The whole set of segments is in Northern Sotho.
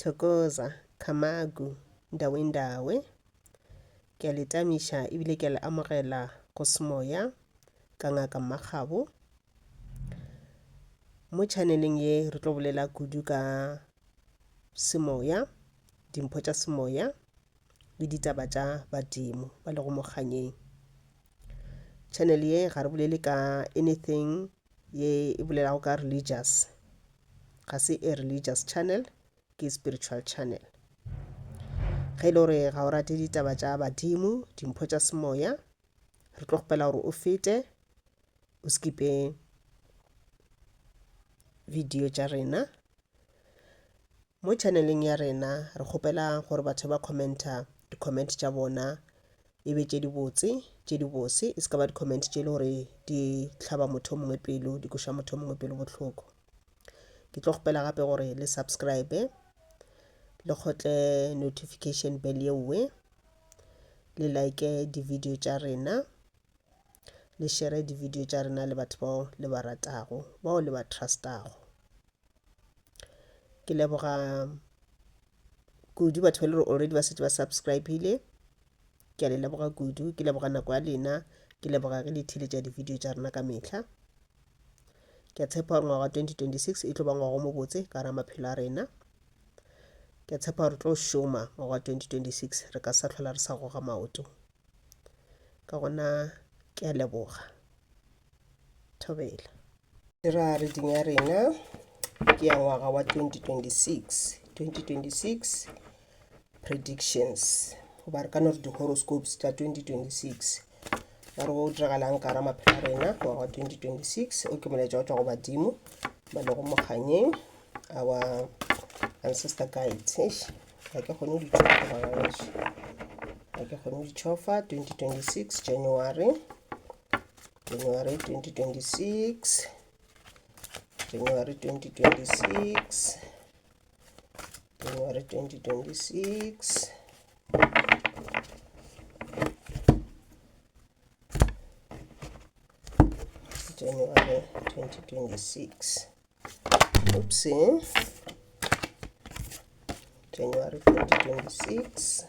Thokoza, Camagu, Ndawendawe. Ke a le tamiša ebile ke a le amogela go Semoya ka Ngaka Mmakgabo. Mo channeleng ye re tlo bolela kudu ka semoya, dimpho tša semoya le ditaba tša badimo ba lego mo kganyeng. Channel ye ga re bolele ka anything ye e bolelago ka religious, ga se a religious channel, ke spiritual channel. Ge e le gore ga o rate ditaba tša badimo, dimpho tša semoya, re tlo kgopela gore o fete o skipe video tša rena. Mo channeleng ya rena re kgopela gore batho ba commenta di-comment tša bona e be tše dibotse, tše dibose, e se ka ba di-comment tše e le gore di hlaba motho o mongwe pelo, di kweša motho o mongwe pelo bohloko. Ke tlo kgopela gape gore le subscribe, le kgotle notification bell yeowe, le like di-video tša rena, le share di-video tša rena le batho bao le ba ratago, bao le ba trustago. Ke leboga kudu batho ba le gore already ba šetše ba subscribe-ile. Ke a le leboga kudu, ke leboga nako ya lena, ke leboga ge le theeletša di-video tša rena ka mehla. Ke a tshepa gore ngwaga wa 2026 e tlo ba ngwaga o mobotse ka gare ga maphelo a rena. Ke a tshepa gore re tlo šoma ngwaga wa 2026, re ka sa hlola re sa goga maoto. Ka gona ke a leboga. Thobela. Dira reading ya rena ke ya ngwaga wa 2026. 2026 predictions goba re ka no re di-horoscopes tša 2026 ba re go diragalang ka ra maphelo a rena ngwaga wa 2026 o ke molaetša wa tšwa go badimo ba lego mokganyeng our ancestor guides. Eish, ga ke kgone go di tšhofa bana bešo, ga ke kgone go di tšhofa. 2026 January, January 2026, January 2026, January 2026. January 2026. Oopsie. January 2026.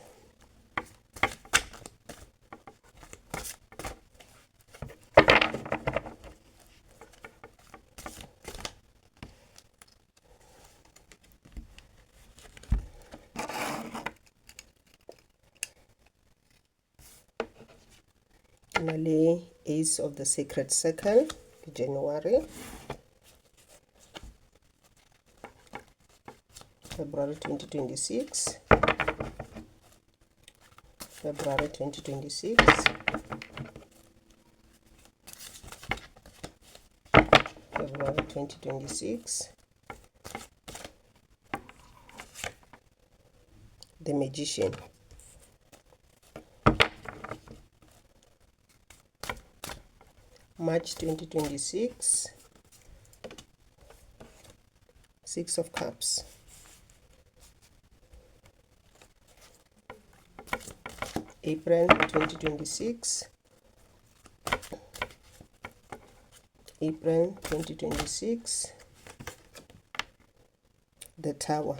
Ke na le Ace of the Sacred Circle ke January, February 2026, February 2026, February 2026, The Magician. March 2026, Six of Cups. April 2026, April 2026, The Tower.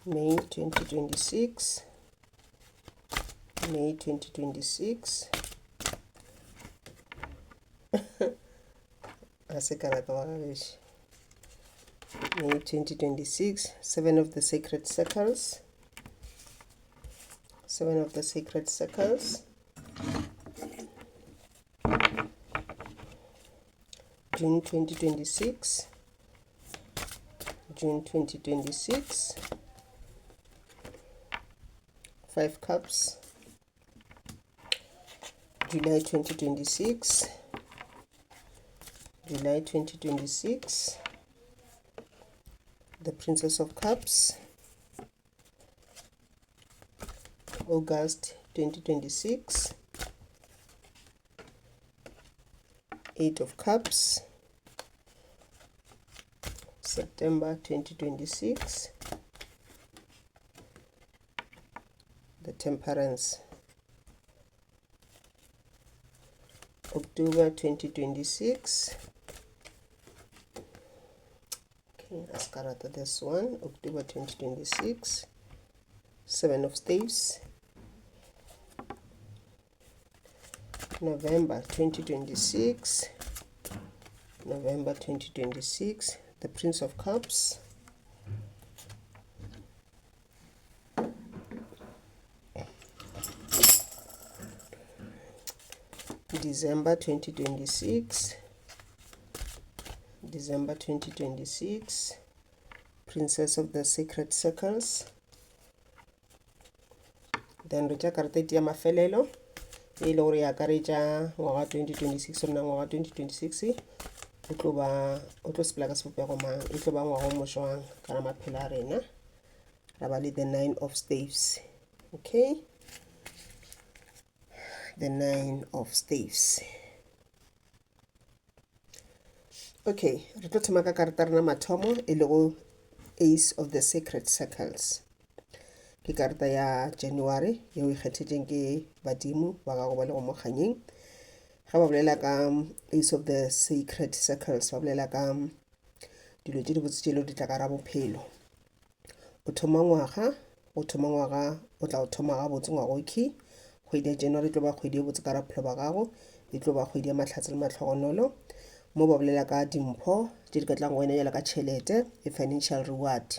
May 2026, May 2026. Ga se ka rata wa gešo. May 2026, Seven of the Sacred Circles, Seven of the Sacred Circles. June 2026, June 2026, Five Cups, July 2026, July 2026, The Princess of Cups, August 2026, Eight of Cups, September 2026, The Temperance, October 2026, Okay, a se karata this one, October 2026, Seven of Staves. November 2026, November 2026, the Prince of Cups. December 2026, December 2026, Princess of the Sacred Circles. Then re tša karata e ya mafelelo e le gore e akaretša ngwaga 2026 rena ngwaga 2026 o tlo ba o tlo sepela ka sebopego mang e tlo ba ngwaga o mojwang ka maphelo a rena ra ba le the nine of staves okay the nine of staves okay re tlo thoma ka karata rena mathomo e lego ace of the sacred circles ke karata ya January yeo e kgethetšeng ke badimo ba gago ba le go mo kganyeng ga ba bolela ka ace of the sacred circles ba bolela ka dilo tše dibotse tše le di tla ka ra bophelo O thoma ngwaga, o thoma ngwaga, o tla o thoma gabotse ngwaga okhwi. Kgwedi ya January e tlo ba kgwedi e botse ka bophelo ba gago, e tlo ba kgwedi ya mahlatse le mahlogonolo. Mo ba bolela ka dimpho tše di ka tlang go wena bjalo ka tšhelete, a financial reward.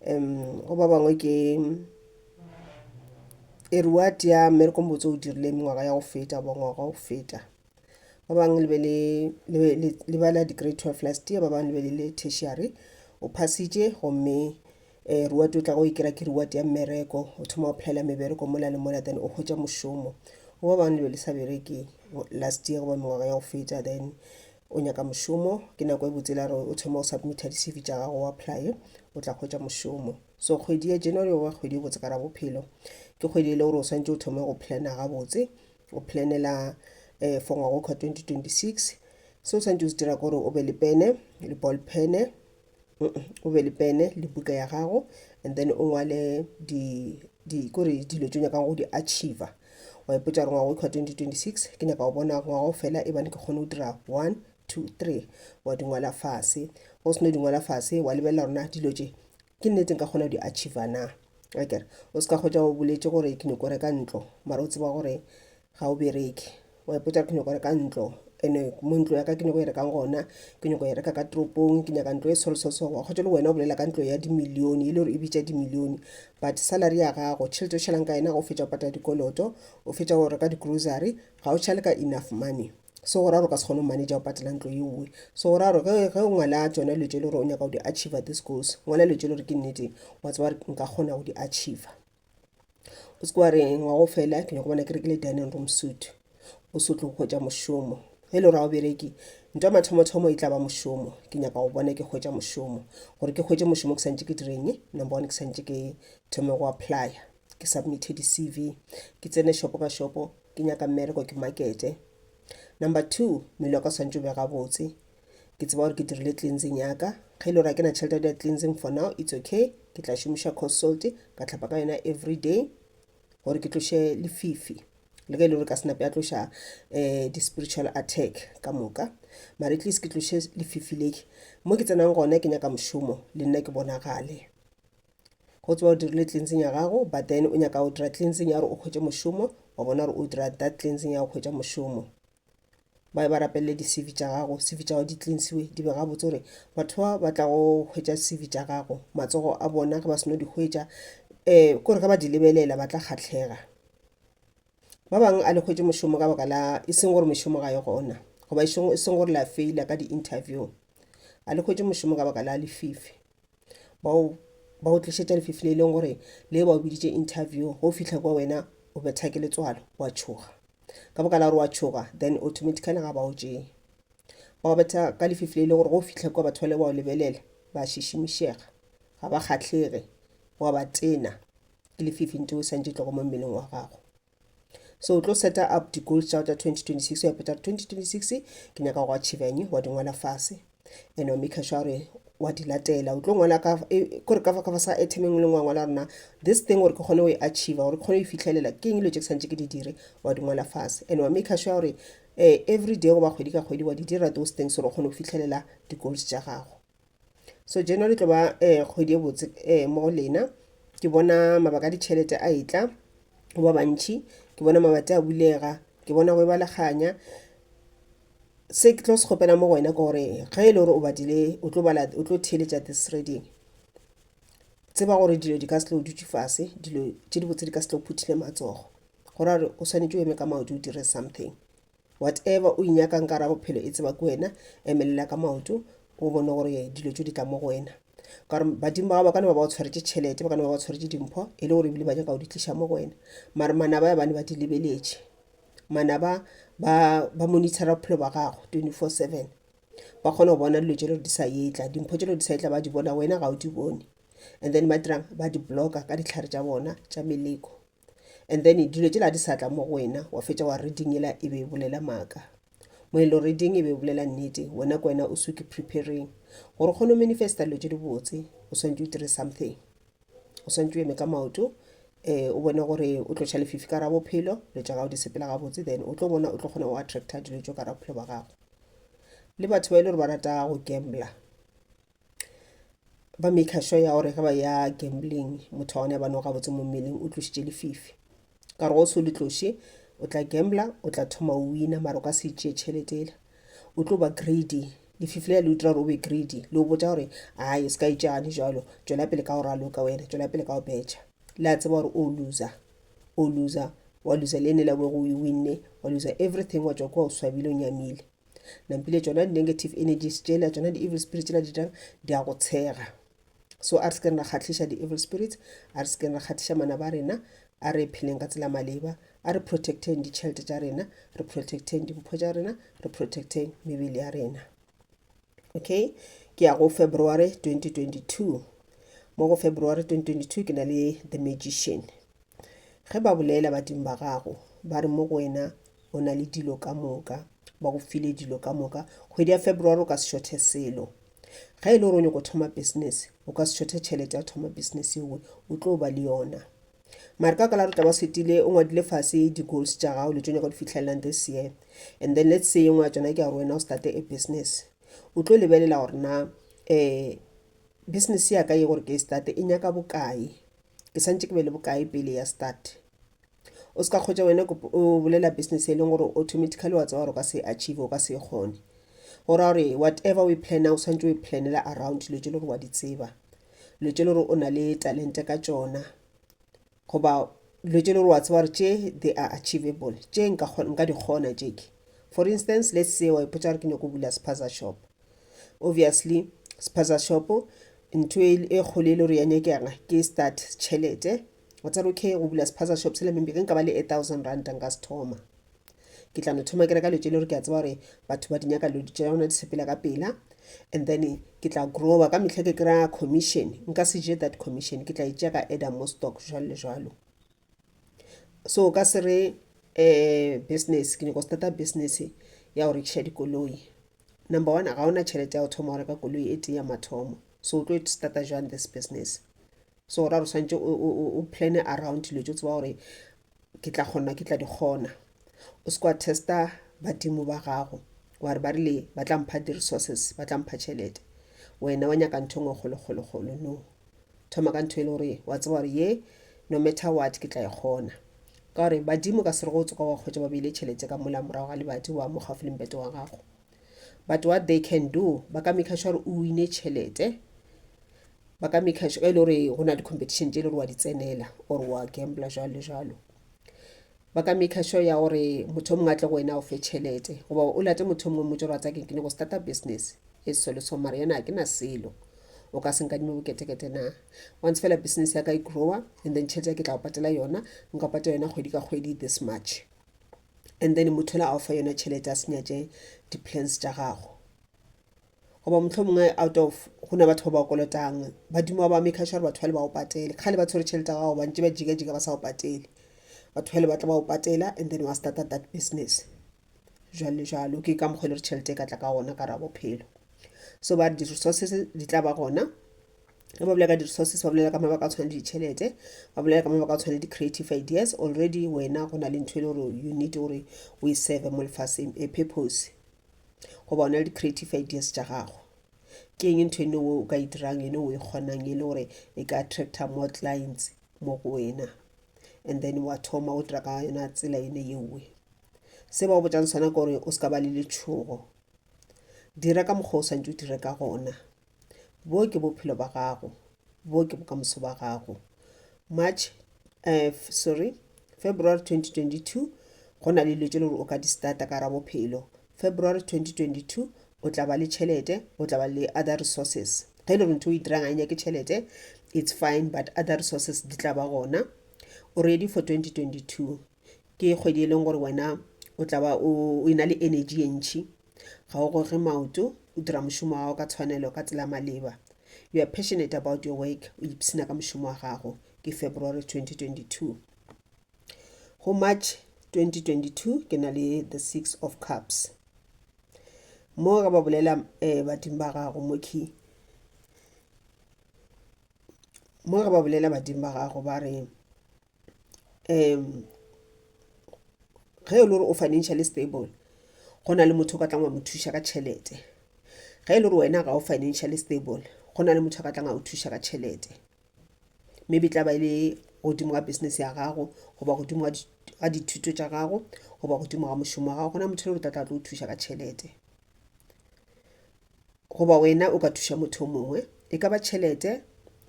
Go ba bangwe ke e reward ya mmereko o mobotse o dirileng mengwaga ya go feta goba ngwaga wa go feta. Ba bangwe le be le le le bala di-grade 12 last year, ba bangwe le be le le tertiary. O phasitše gomme reward o tlago go e kry-a ke reward ya mmereko, o thoma go apply-ela mebereko mola le mola then o hwetša mošomo. Go ba bangwe le be le sa bereke last year goba mengwaga ya go feta then o nyaka mošomo, ke nako e botse la gore o thome go submit-a di-C_V tša gago o apply-e o tla hwetša mošomo. So kgwedi ya January e ba kgwedi e botse ka ra bophelo, ke kgwedi e le gore o swanetše o thome go plan-a gabotse. O planela um for ngwaga o ka 2026 se o swanetše o se dira kore o be le pene le ball pene o be le pene le buka ya gago and then o ngwale di di kore dilo tše o nyakang go di achiever wa ipotša gore ngwaga o ka 2026 ke nyaka go bona ngwaga o fela e bane ke kgone go dira 1 2 3 wa di ngwala fase go seno di ngwala fase wa lebelela gore na dilo tše ke nnete nka kgona go di achiever na akere o se ka kgotsa o boletše gore ke nyoko reka ntlo mara o tseba gore ga o bereke wa ipotsa ke nyoko reka ntlo ene mo ntlo ya ka ke nyoko e rekang gona ke nyoko e reka ka toropong ke nyaka ntlo e so so so wa kgotsa le wena o bolela ka ntlo ya dimilione e le gore e bitša dimilione but salary ya gago tšhelete o šalang ka yena ga o fetša go patela dikoloto o fetša go reka di-grocery ga o šale ka enough money So go ra gore o ka se kgone go manager go patela ntlo yeowe. So go ra gore ge ge o ngwala tšona dilo tše le gore o nyaka go di achiever this goals, ngwala dilo tše le gore ke nnete wa tseba gore nka kgona go di achiever. O se ke wa re ngwaga o fela ke nyaka go bona ke rekile dining room suit, o se tlo hwetša mošomo. Ge e le gore ga o bereke, ntho ya mathomothomo e tla ba mošomo. Ke nyaka go bona ke hwetša mošomo. Gore ke hwetše mošomo ke santše ke direng? Number one ke santše ke thome go apply-a, ke submit-e di-C_V, ke tsene shopo ka shopo, ke nyaka mmereko ke makete. Number 2, mmele wa ka swantše o be gabotse. Ke tseba gore ke dirile cleansing ya ka. Ge e le gore ga ke na tšhelete ya go dira cleansing for now, it's okay. Ke tla šomiša coarse salt ka hlapa ka yona every day gore ke tloše lefifi. Le ge e le gore ka se nape ya tloša um di-spiritual attack ka moka. Mara at least ke tloše lefifi le. Mo ke tsenang gona ke nyaka mošomo, le nna ke bonagale. Go tseba o dirile cleansing ya gago but then o nyaka go dira cleansing ya gore o hwetše mošomo wa bona gore o dira that cleansing ya go hwetša mošomo ba ba rapelele di-CV tša gago CV tša gago di cleansiwe di be gabotse gore batho ba ba tla go hwetša CV tša gago matsogo a bona ge ba seno di hwetša um kore ge ba di lebelela ba tla kgahlega ba bangwe a le hwetše mošomo ka baka la e seng gore mešomo ga e gona goba e seng gore la faila ka di-interview a le hwetše mošomo ka baka la lefifi Ba o, ba o tlišetša lefifi le e leng gore le ba o biditše interview, ge o fihla kwa wena o betha ke letswalo, wa tšhoga. Ka baka la gore wa tšhoga, then automatically ga ba o tšee. Ba o betha ka lefifi le e leng gore ge o fihla kwa batho bale ba o lebelela, ba šišimišega, ga ba kgahlege, wa ba tena. Ke lefifi ntho e santše e tlogo mo mmeleng wa gago. So o tlo seta up di-goals tša gago tša 2026, wa ipotša gore 2026 ke nyaka go achieve eng, wa di ngwala fase and wa make sure gore wa di latela. O tlo ngwala ka e, kore ka fa ka fase ga item e nngwe le nngwe wa ngwala gore na this thing gore ke kgone go e achieve, gore ke kgone go e fihlelela ke eng dilo tše ke santše ke di dire, wa di ngwala fase and wa make sure gore eh, every day goba kgwedi ka kgwedi wa di dira those things gore o kgone go fihlelela di-goals tša gago. So January e tlo ba um kgwedi e botse um mo go lena. Ke bona mabaka a ditšhelete a etla go ba bantši, ke bona mabati a bulega, ke bona go e ba lekganya. Se ke tlo se kgopela mo go wena ke gore ge e le gore o badile o tlo bala o tlo theeletša this reading, tseba gore dilo di ka se tlo o dutše fase, dilo tše dibotse di ka se tlo o phuthile matsogo. Go ra gore o swanetše o eme ka maoto o dire something. Whatever o e nyakang ka gare ga bophelo e tseba ke wena, emelela ka maoto o bone gore dilo tšeo di tla mo go wena. Ka gore badimo ba gago ba ka no ba ba go tshwaretše tšhelete, ba ka no ba ba go tshwaretše dimpho e le gore ebile ba nyaka go di tliša mo go wena. Mare manaba ya bane ba di lebeletše, manaba ba ba monitor-a bophelo ba gago 24/7. Ba kgona go bona dilo tše le gore di sa etla, dimpho tše le gore di sa etla ba di bona wena ga o di bone. And then ba dirang? Ba di block-a ka dihlare tša bona tša meleko. And then dilo tšela di sa tla mo go wena, wa fetša wa reading yela e be e bolela maaka. Mo e le reading e be e bolela nnete, wena ke wena o suke preparing. Gore o kgone go manifesta dilo tše dibotse, o swanetše o dire something. O swanetše o eme ka maoto, um o bone gore o tloša lefifi ka ra bophelo, dilo tša gago di sepela gabotse, then o tlo bona o tlo kgona go attracta dilo tšeo ka ra bophelo ba gago. Le batho ba e le gore ba rata go gambler, ba maker sure ya gore ge ba ya gambling motho wa gona ya ba no gabotse mo mmeleng o tlošitše lefifi ka gore go se o le tloše o tla gambler o tla thoma o wina mara o ka se tšee tšhelete ela o tlo ba greedy lefifi le le o dira gore o be greedy le o botša gore ai o se ka itšeane jalo tšwela pele ka go raloka wena tšwela pele ka go betšha le a tseba gore o loser o loser wa loser le ene la bego o e winne wa loser everything wa tšwa kua o swabile o nyamile Nampile tšona di-negative energies tšela tšona di-evil spirits tšela di dirang di a go tshega. So a re se keng ra kgahliša di-evil spirits, a re se keng ra kgahliša manaba a rena, a re pheleng ka tsela maleba, a re protecteng ditšhelete tša rena, re protecteng dimpho tša rena, re protecteng mebele ya rena. Okay, ke ya go February 2022. Mo go February 2022 ke na le The Magician. Ge ba bolela badimo ba gago, ba re mo go wena o na le dilo ka moka, ba go file dilo ka moka. Kgwedi ya February o ka se šothe selo. Ge e le gore o nyako thoma business, o ka se šothe tšhelete ya thoma business yeo, o tlo ba le yona. Mare ka kala re tla ba setile o ngwadile fase di-goals tša gago le tšo nyaka di fihlelelang this year. And then let's say e nngwe ya tšona ke ya gore wena o starte a business. O tlo lebelela gore na um business ya ka ye gore ke e starte e nyaka bokae. Ke santše ke be le bokae pele ya start. O se ka kgotša wena o bolela business e leng gore automatically wa tseba gore o ka se e achieve, o ka se e kgone. Go ra gore whatever o e planang o swanetše o e planele around dilo tše le gore wa di tseba, dilo tše le gore o na le talente ka tšona, goba dilo tše le gore wa tseba gore tše they are achievable, tše nka nka di kgona tše ke. For instance, let's say wa ipotša gore ke nyako bula spaza shop. Obviously spaza shop ntho e kgolo e le gore ya nyakega ke start tšhelete. Wa tseba okay go bula spaza shop sela maybe ge nka ba le a thousand rand nka se thoma. Ke tla no thoma ke reka dilo tše le gore ke a tseba gore batho ba di nyaka dilo tša yona di sepela ka pela and then ke tla growa ka mehla ke kry-a commission nka se je that commission ke tla e tšea ka adda mo stock jwalo le jwalo. So o ka se re um business ke nyaka go starta business ya go rekiša dikoloi. Number one ga ona tšhelete ya go thoma go reka koloi e tee ya mathomo so o tlo e starta jwang this business. So go ra gore o swanetše o plane around dilo tše o tseba gore ke tla kgona ke tla di kgona. O se ke wa testa badimo ba gago wa re ba rile ba tla mpha di-resources ba tla mpha tšhelete wena wa nyaka ntho e nngwe kgolo kgolo kgolo no. Thoma ka ntho e le gore wa tseba gore ye no matter what ke tla e kgona. Ka gore badimo ka se re go tsoga wa kgotsa ba beile tšhelete ka mola morago ga lebati wa mo gaufi le mpete wa gago. But what they can do ba ka maker sure gore o wine tšhelete ba ka maker sure e le gore go na le competition tše e le gore wa di tsenela or wa gambler jwalo le jwalo. Ba ka maker sure ya gore motho o mongwe a tle go wena a o fe tšhelete goba o late motho o mongwe mmotse gore wa tseba keng ke nyako starta business e so le so mara yena ga ke na selo o ka se nkadime boketekete na. Once fela business ya ka e grower and then tšhelete ya ke tla go patela yona nka patela yona kgwedi ka kgwedi this much and then motho yola a o fa yona tšhelete a se nyatše di-plans tša gago. Goba mohlomongwe out of go na batho ba ba kolotang badimo ba ba maker sure gore batho bale ba go patele kgale ba tshwere tšhelete ya gago ba ntše ba jika-jika ba sa go patele batho bale ba tla ba go patela and then wa starta that business jwalo le jwalo ke ka mokgwa e le gore tšhelete e ka tla ka gona ka ra bophelo so ba re di-resources di tla ba gona ge ba bolela ka di-resources ba bolela ka mabaka a tshwana le ditšhelete ba bolela ka mabaka a tshwana le di-creative ideas already wena go na le ntho e le gore you need gore o e serve mo lefaseng a purpose goba o na le di-creative ideas tša gago. Ke eng ntho eno o ka e dirang eno o e kgonang e le gore e ka attracta more clients mo go wena, and then wa thoma o dira ka yona tsela ene yeowe. Se ba go botšang sona ke gore o se ka ba le letšhogo, dira ka mokgwa o swantše o dire ka gona. Bo ke bophelo ba gago, bo ke bokamoso ba gago. March, sorry, February 2022 go na le dilo tše le gore o ka di starta ka gara bophelo. February 2022 o tla ba le tšhelete, o tla ba le other resources. Ge e le gore ntho o e dirang ga e nyake tšhelete, it's fine, but other resources di tla ba gona. O ready for 2022. Ke kgwedi e leng gore wena o tla ba o ena le energy e ntši, ga o goge maoto, o dira mošomo wa gago ka tshwanelo, ka tsela maleba. You are passionate about your work, o ipshina ka mošomo wa gago. Ke February 2022. Go March 2022 ke na le the Six of Cups. Mo ga ba bolela badimo ba gago mo key. Mo ga ba bolela badimo ba gago ba re ge e le gore o financially stable, go na le motho o ka tlang wa mo thuša ka tšhelete. Ge e le gore wena ga o financially stable, go na le motho a ka tlang a o thuša ka tšhelete. Maybe tla ba e le godimo ga business ya gago, goba godimo ga dithuto tša gago, goba godimo ga mošomo wa gago. Go na motho e le gore tla tla tlo o thuša ka tšhelete, goba wena o ka thuša motho o mongwe. E ka ba tšhelete,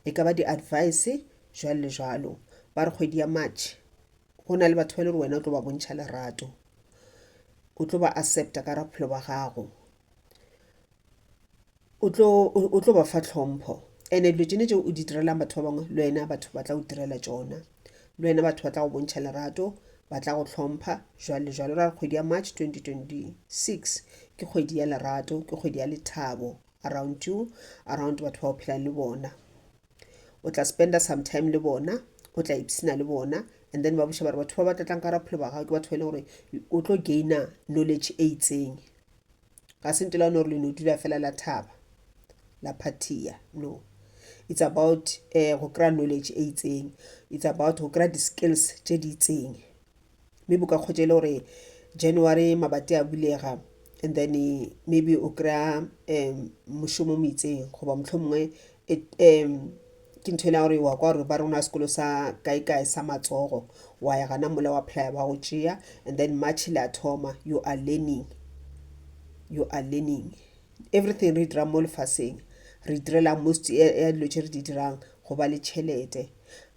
e ka ba di-advice, jwalo le jwalo. Ba re kgwedi ya March go na le batho ba e le gore wena o tlo ba bontšha lerato, o tlo ba accepta ka bophelo ba gago, o tlo ba fa tlhompho. And-e dilo tšene tšeo o di direlang batho ba bangwe, le wena batho ba tla o direla tšona, le wena batho ba tla go bontšha lerato, ba tla go hlompha, jwalo le jwalo. Ra re kgwedi ya March 2026 ke kgwedi ya lerato, ke kgwedi ya lethabo around you, around batho ba o phelang le bona. O tla spenda some time le bona, o tla ipshina le bona, and then ba buša ba re batho ba ba tla tlang ka gare bophelo ba gago ke batho ba e leng gore o tlo gaina knowledge e itseng. Ga se ntho e le gore le no dula fela la thaba, la party-a, no. It's about go kry-a knowledge e itseng, it's about go kry-a di-skills tše di itseng. Maybe o ka kgotsa e le gore January mabati a bulega, and then maybe o kry-a mošomo o mo itseng, goba mohlomongwe ke ntho e le ya gore wa kwa gore ba re go na sekolo sa kae kae sa matsogo, wa ya gana mola wa apply-a ba go tšea, and then March le a thoma, you are learning, you are learning. Everything re dirang mo lefaseng, re direla most ya dilo tše re di dirang go ba le tšhelete.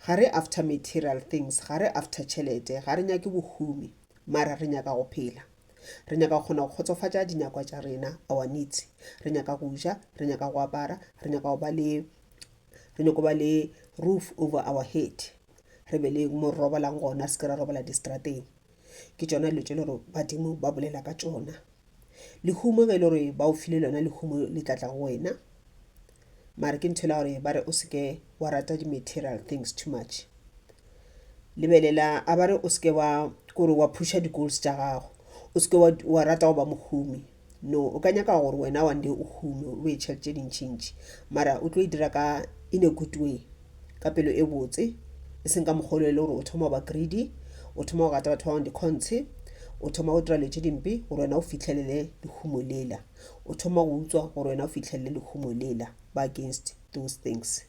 Ga re after material things, ga re after tšhelete, ga re nyake bohumi, mara re nyaka go phela. Re nyaka go kgona go kgotsofatša dinyakwa tša rena, our needs. Re nyaka go ja, re nyaka go apara, re nyaka go ba le, re nyaka go ba le roof over our head, re be le mo re robalang gona, se ke ra robala distrateng. Ke tšona dilo tše le gore badimo ba bolela ka tšona. Lehumo ge e le gore ba o file lona lehumo le tla tla go wena, mara ke ntho e la gore ba re o se ke wa rata di-material things too much. Lebelela a ba re o se ke wa kore wa pusha di-goals tša gago, o se ke wa rata go ba mohumi. No, o ka nyaka gore wena one day o hume, o be tšhelete tše dintšintši, mara o tlo e dira ka in a good way, ka pelo e botse, e seng ka mokgwa o le gore o thoma go ba greedy, o thoma go gata batho ba bangwe dikhontshe, o thoma go dira dilo tše dimpe gore wena o fihlelele lehumo lela, o thoma go utswa gore wena o fihlelele lehumo lela. Ba against those things.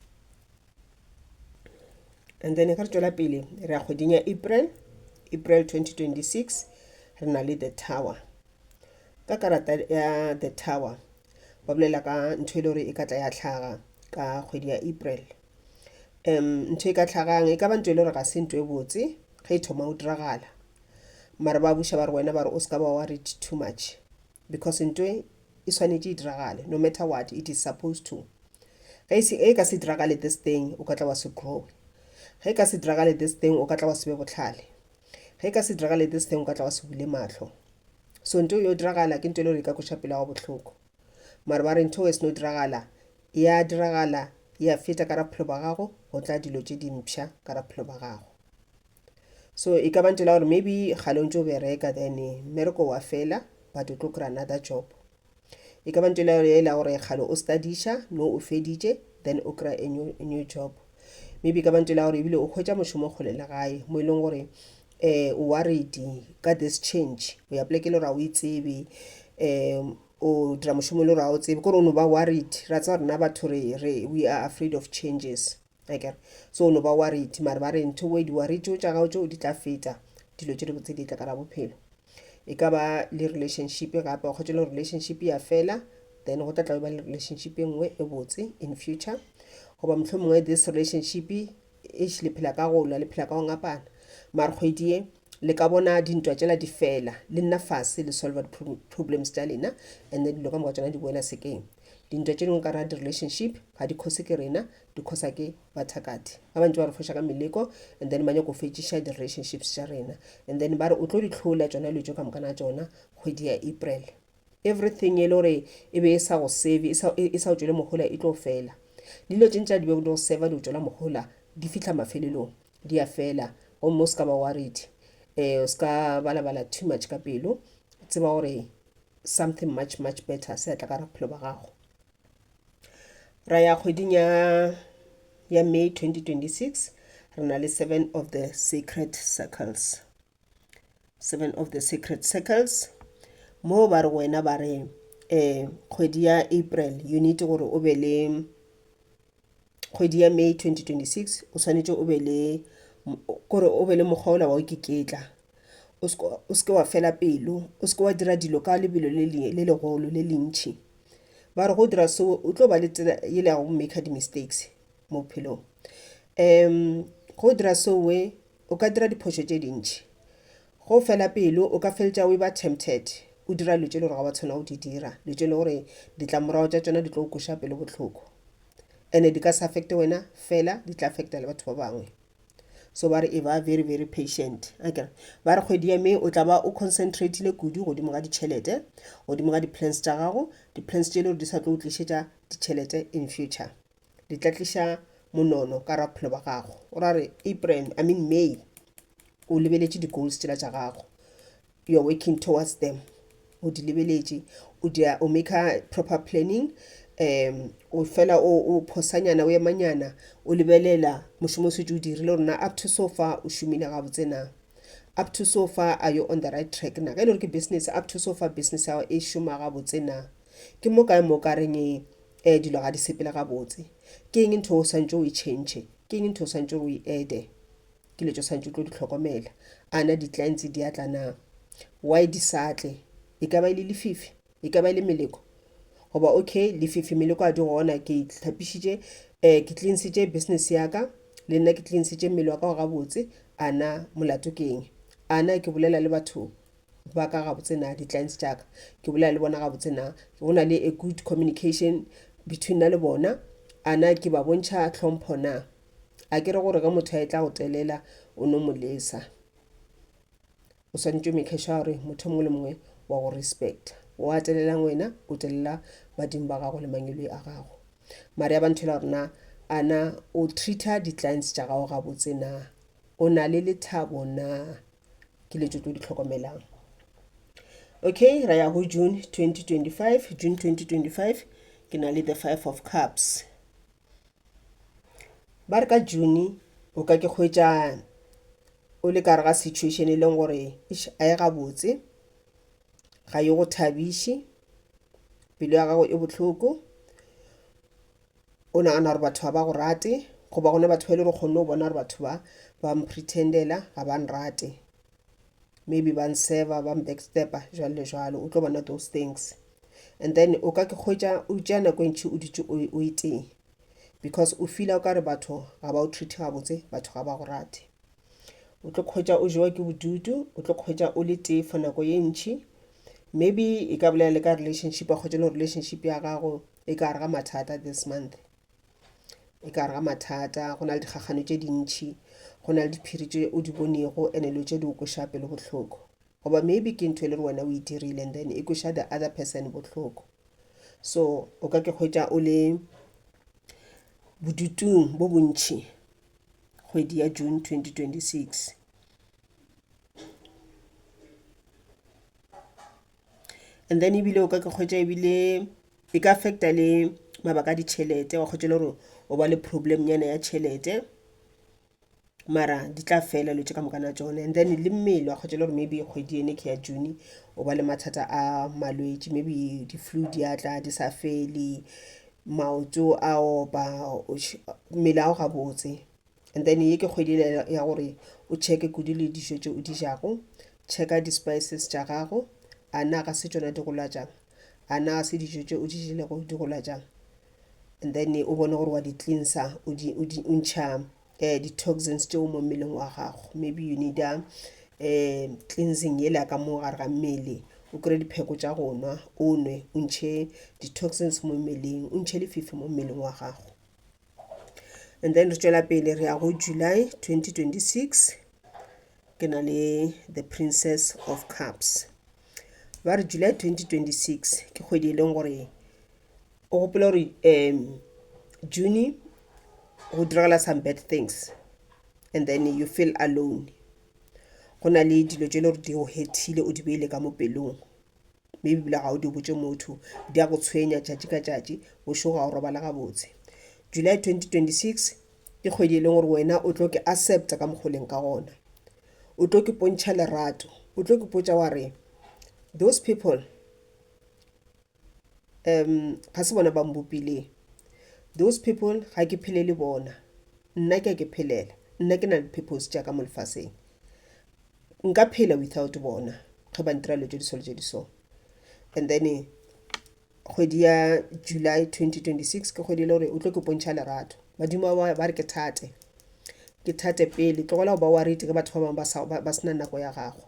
And then ge re tšwela pele re ya kgweding ya April, April 2026, re na le the Tower. Ka karata ya the Tower ba bolela ka ntho e le gore e ka tla ya tlhaga ka kgwedi ya April. Ntho e ka tlhagang e ka ba ntho e le gore ga se ntho e botse ge e thoma go diragala, mara ba buša ba re wena ba re o se ka ba worried too much, because ntho e e swanetše e diragale no matter what, it is supposed to. Ge e ka se diragale this thing, o ka tla wa se grow. Ge e ka se diragale this thing, o ka tla wa se be bohlale. Ge e ka se diragale this thing, o ka tla wa se bule mahlo. So ntho yo diragala ke ntho e le gore e ka kweša pelo ya gago bohloko, mara ba re ntho e seno diragala, ya diragala, ya feta ka bophelo ba gago, go tla dilo tše dimpšha ka bophelo ba gago. So e ka ba ntho e la gore maybe kgale o ntse o bereka, then mmereko wa fela, but o tlo kry-a another job. E ka ba ntho e la gore kgale o studiša, no o feditše, then o kry-a a new job. Maybe e ka ba ntho e la gore ebile o hwetša mošomo kgole le gae, mo e leng gore o worried ka this change, o ya poleke e le gore ga o e tsebe. O dira mošomo e le gore ga o tsebe, kore o no ba worried. Ra tseba rena batho re, re, we are afraid of changes, akere? So o no ba worried, mare ba re ntho e di-worry tšeo tša gago tšeo di tla feta, dilo tše dibotse di tla ka ra bophelo. E ka ba le relationship gape, wa hwetša e le gore relationship ya fela, then go tla tla ba le relationship e nngwe e botse in future. Goba mohlomongwe this relationship eish le phela ka go lwa, le phela ka go ngapana, mare kgwedi ye le ka bona dintwa tšela di fela, le nna fase le solva di-problems tša lena and then dilo ka moka tšona di boela sekeng. Dintwa tše dingwe ka gare ga di-relationship ga di cause ke rena, di causa ke bathakati. Ba bantši ba re foša ka meleko and then ba nyako fetšiša di-relationships tša rena and then ba re o tlo di hlola tšona dilo tše ka moka na tšona kgwedi ya April. Everything e le gore e be e sa go serve, e sa, e sa go tšwele mohola e tlo fela. Le dilo tše ntši di bego di go serva di go tšwela mohola di fihla mafelelong di a fela gomme o se ka ba worried. Um o se ka balabala too much ka pelo, tseba gore something much much better se a tla ka gare bophelo ba gago. Ra ya kgweding ya ya May 2026 re na le seven of the sacred circles. Seven of the sacred circles mo ba re wena ba re um kgwedi ya April you need gore o be le kgwedi ya May 2026 o swanetše o be le kore o be le mokgwa ola wa go iketla o se ke wa fela pelo o se ke wa dira dilo ka lebelo le le legolo le lentši ba re go dira seo o tlo ba le tsela yela ya go maker di-mistakes mo bophelong um go dira seo O ka dira diphošo tše dintši. Ge o fela pelo, o ka feletša o e-ba tempted, o dira dilo tše e le gore ga wa tshwanela go di dira, dilo tše e le gore ditlamorago tša tšona di tlo go kweša pelo bohloko. And-e di ka se affect-e wena fela, di tla affect-a le batho ba bangwe. So ba re e-ba very very patient, akere. Ba re kgwedi ya May o tla ba o concentrate-ile kudu godimo ga ditšhelete, godimo ga di-plans tša gago, di-plans tše e le gore di sa tlo go tlišetša ditšhelete in future. Di tla tliša monono ka ra bophelo ba gago. O ra re April, I mean May, o lebeletše di-goals tšela tša gago. You are working towards them. O di lebeletše, o dia, o maker proper planning, um o fela o o phosanyana, o emanyana, o lebelela mošomo o šetše o dirile gore na up to so far o šomile gabotse na. Up to so far are you on the right track na. Ge e le gore ke business, up to so far business ya gago e šoma gabotse na. Ke mo kae mo o ka reng um dilo ga di sepele gabotse. Ke eng ntho o swantše o e change? Ke eng ntho o swantše o e add-e? Ke dilo tše o swantše o tlo di hlokomela. A na di-clients di a tla na? Why di sa tle? E ka ba e le lefifi? E ka ba e le meleko? Goba okay, lefifi meleko a di gona, ke itlhapišitše, um ke cleansitše business ya ka, le nna ke cleansitše mmele wa ka gabotse, a na molato ke eng? A na ke bolela le batho ba ka gabotse na, di-clients tša ka, ke bolela le bona gabotse na, go na le a good communication between nna le bona, a na ke ba bontšha tlhompho na? A ke re gore ge motho a etla go telela o no mo lesa. O swanetše o make sure gore motho o mongwe le mongwe wa go respecta. O a telelang wena, o telela badimo ba gago le mangeloi a gago. Mare ya ba ntho e la gore na a na o treata di-clients tša gago gabotse na? O na le lethabo na? Ke dilo tše o tlo di hlokomelang. Okay, ra ya go June 2025. June 2025 ke na le the five of cups. Ba re ka June o ka ke hwetša o le ka gare ga situation e leng gore eish a e gabotse, ga e go thabiše, pelo ya gago e bohloko, o nagana gore batho ga ba go rate goba gona batho ba e le gore o kgonne go bona gore batho ba ba mpretendela ga ba nrate. Maybe ba nseba, ba mbackstep-a jwalo le jwalo, o tlo bona those things. And then o ka ke hwetša o tšea nako e ntši o dutše o e tee because o feela o ka re batho ga ba o treat-e gabotse, batho ga ba go rate. O tlo hwetša o jewa ke bodutu, o tlo hwetša o le tee for nako ye ntši. Maybe e ka bolela le ka relationship, wa hwetša e le gore relationship ya gago e ka gare ga mathata this month. E ka gare ga mathata, go na le dikgakgano tše dintši, go na le diphiri tše o di bonego and-e dilo tše di go kweša pelo bohloko. Goba maybe ke ntho e le gore wena o e dirile and then e kweša the other person bohloko. So o ka ke hwetša o le bodutung bo bontši kgwedi ya June 2026. And then ebile o ka ke hwetša ebile e ka affecta le mabaka a ditšhelete, wa hwetša e le gore o ba le problem nyana ya tšhelete. Mara di tla fela dilo tše ka moka na tšone and then le mmele wa kgwetša e le gore maybe kgwedi ene ke ya June o ba le mathata a malwetši maybe di-flu di a tla di sa fele, maoto a opa, mmele ga o gabotse. And then ye ke kgwedi ya gore o check-e kudu le dijo tše o di jago, checka di-spices tša gago a na ga se tšona di go lwatšang, a na ga se dijo tše o di jelego di go lwatšang. And then o bone gore wa di cleanser o di o di o ntšha di-toxins tšeo mo mmeleng wa gago. Maybe you need a cleansing yela ya ka mo gare ga mmele, o kry-e dipheko tša go nwa o nwe o ntšhe di-toxins mo mmeleng, o ntšhe lefifi mo mmeleng wa gago. And then re tšwela pele re ya go July 2026 ke na le the Princess of Cups. Ba re July 2026 ke kgwedi e leng gore o gopola gore June go diragala some bad things and then you feel alone. Go na le dilo tše e le gore di go hurtile o di beile ka mo pelong maybe ebile ga o di botše motho di a go tshwenya tšatši ka tšatši bošego ga o robala gabotse. July 2026 ke kgwedi e leng gore wena o tlo ke accepta ka mokgwa o leng ka gona, o tlo ke pontšha lerato, o tlo ke potša wa re those people ga se bona ba mbopileng, those people ga ke phele le bona, nna ke a ke phelela, nna ke na le purpose tša ka mo lefaseng. Nka phela without bona ge ba ntira dilo tše di so le tše di so. And then kgwedi ya July 2026 ke kgwedi e le gore o tlo ke pontšha lerato. Badimo ba ba re ke thate, ke thate pele tlogela go ba worried ge batho ba bangwe ba sa ba se na nako ya gago.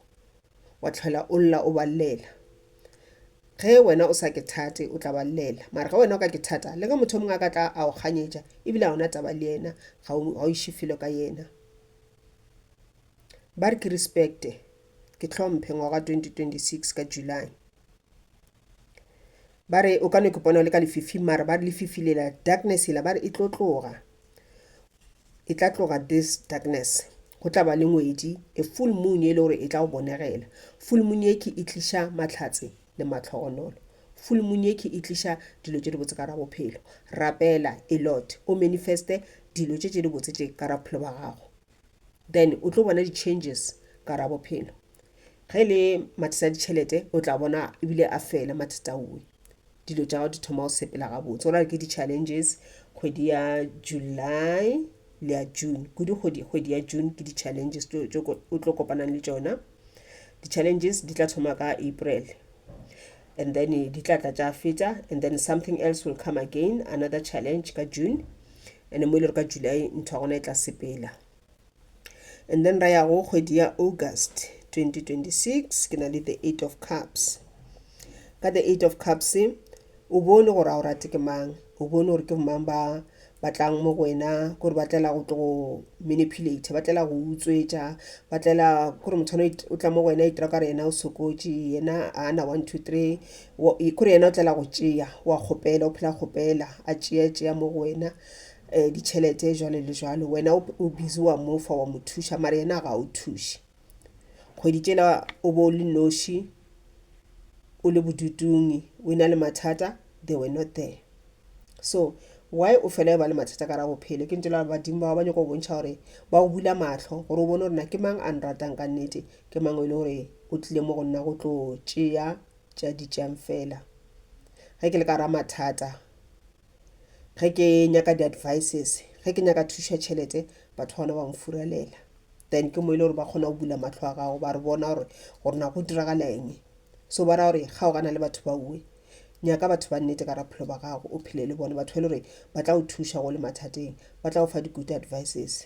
Wa tlhola o lla o ba llela. Ge wena o sa ke thate o tla ba llela, mara ge wena o ka ke thata le ge motho o mongwe a ka tla a go kganyetša ebile ga o na taba le yena ga o iše felo ka yena. Ba re ke respect-e, ke hlomphe ngwaga 2026 ka July. Ba re o ka no ke bona o le ka lefifing mara ba re lefifi lela darkness yela ba re e tlo tloga, e tla tloga this darkness. Go tla ba le ngwedi a full moon e le gore e tla go bonegela. Full moon ye ke e tliša mahlatse le mahlogonolo. Full moon ye ke e tliša dilo tše dibotse ka ra bophelo. Rapela a lot o manifeste dilo tše tše dibotse tše ka ra bophelo ba gago. Then o tlo bona di-changes ka ra bophelo. Ge e le mathata a ditšhelete o tla bona ebile a fela mathata owe. Dilo tša gago di thoma go sepela gabotse. Go ra gore ke di-challenges kgwedi ya July le ya June. Kudu kgwedi kgwedi ya June ke di-challenges tše o tlo kopanang le tšona. Di-challenges di tla thoma ka April and then di tla tla tša feta and then something else will come again another challenge ka June and mo e le gore ka July ntho ya gona e tla sepela. And then ra ya go kgwedi ya August 2026 ke na le the eight of cups. Ka the eight of cups o bone gore a o rate ke mang, o bone gore ke mang ba ba tlang mo go wena kore ba tlela go tlo go manipulate, ba tlela go utswetša, ba tlela kore motho o tla mo go wena a itira okare yena o sokotše, yena a na 1 2 3 kore yena o tlela go tšea, wa kgopela, o phela a kgopela, a tšea tšea mo go wena ditšhelete jwalo le jwalo. Wena o busy wa mo fa wa mo thuša mara yena ga o thuše. Kgwedi tšela o bo o le noši, o le bodutung, o na le mathata, they were not there. So why o fela o ba le mathata ka ra bophelo ke ntse la badimo ba ba nyaka go bontšha gore ba go bula mahlo gore o bone gore na ke mang a nratang ka nnete, ke mang e le gore o tlile mo go nna go tlo tšea tša di tšeang fela. Ge ke le ka ra mathata, ge ke nyaka di-advices, ge ke nyaka thušo ya tšhelete batho ba gona ba nfuralela. Then ke mo e le gore ba kgona go bula mahlo a gago ba re bona gore gore na go diragala eng. So ba ra gore kgaogana le batho ba uwe, nyaka batho ba nnete ka ra bophelo ba gago o phele le bona, batho ba e le gore ba tla go thuša go le mathateng, ba tla go fa di-good advices,